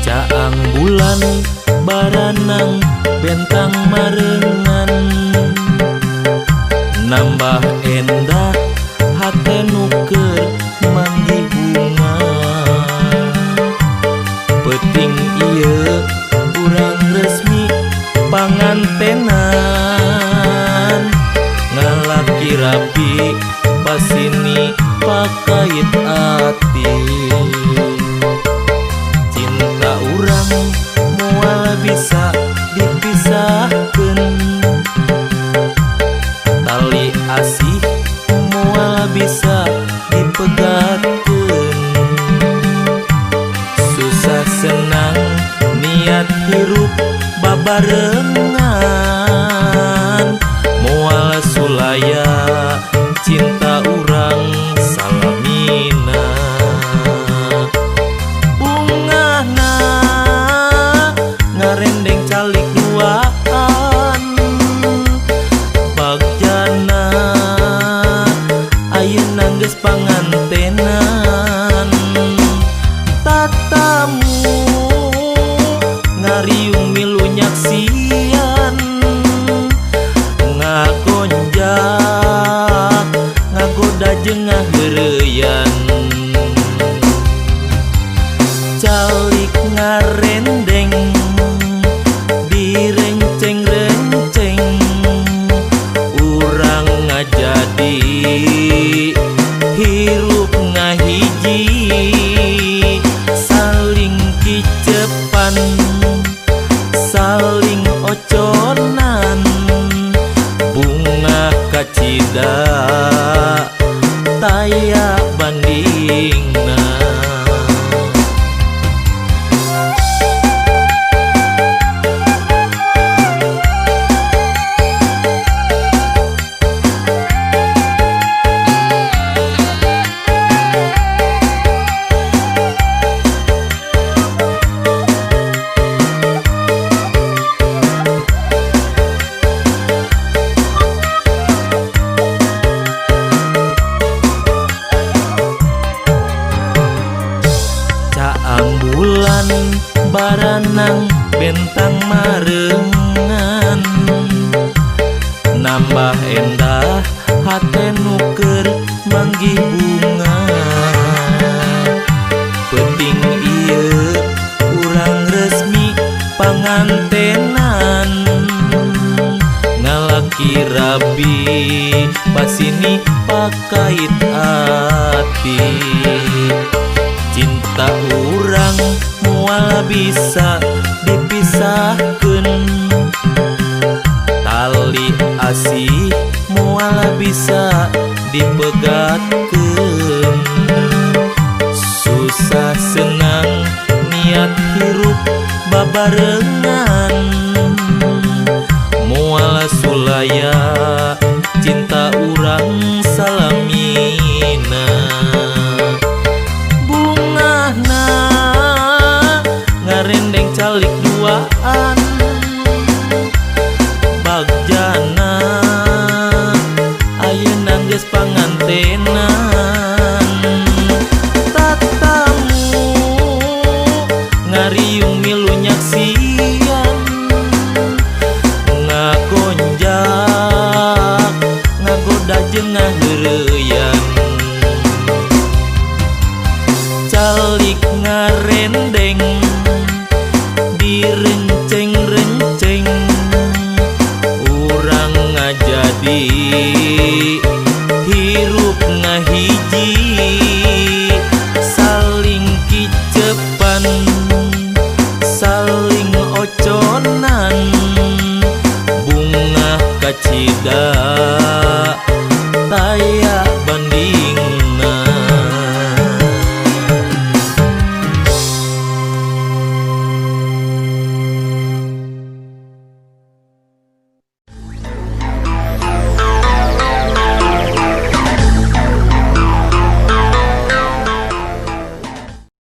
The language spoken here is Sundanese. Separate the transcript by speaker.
Speaker 1: Caang bulan baranang bentang marengan, nambah endah hate nu keur manggih bunga. Peuting ieu urang resmi pangantenan, ngalaki rapi pasini pakait ati. Cinta urang moal bisa dipisahkeun, tali asih moal bisa dipegatkeun. Susah senang niat hirup babarengan, moal sulaya cinta urang salamina. Bungahna ngarendeng calik duaan, bagjana ayeuna geus pangantenan. Tatamu ngariung milu nyaksian, ngagonjak ngagoda jeung ngaheureyan. Calik ngarendeng direnceng-renceng, urang ngajadi hirup ngahiji. Saling kicepan saling oconan, bunga kacida taya bandingna. Caang bulan baranang bentang marengan, nambah endah hate nu keur manggih bunga. Peuting ieu urang resmi pangantenan, ngalaki rabi pasini pakait ati. Cinta urang moal bisa dipisahkeun, tali asih moal bisa dipegatkeun. Susah senang niat hirup babarengan, moal sulaya cinta urang salamina. Bungahna ngarendeng calik duaan, bagjana ayeuna geus pangantenan. Tatamu ngariung milu nyaksian, ngagonjak ngagoda jeung ngaheureyan. Calik ngarendeng direnceng-renceng, urang ngajadi hirup ngahiji. Saling kicepan saling oconan, bunga kacida.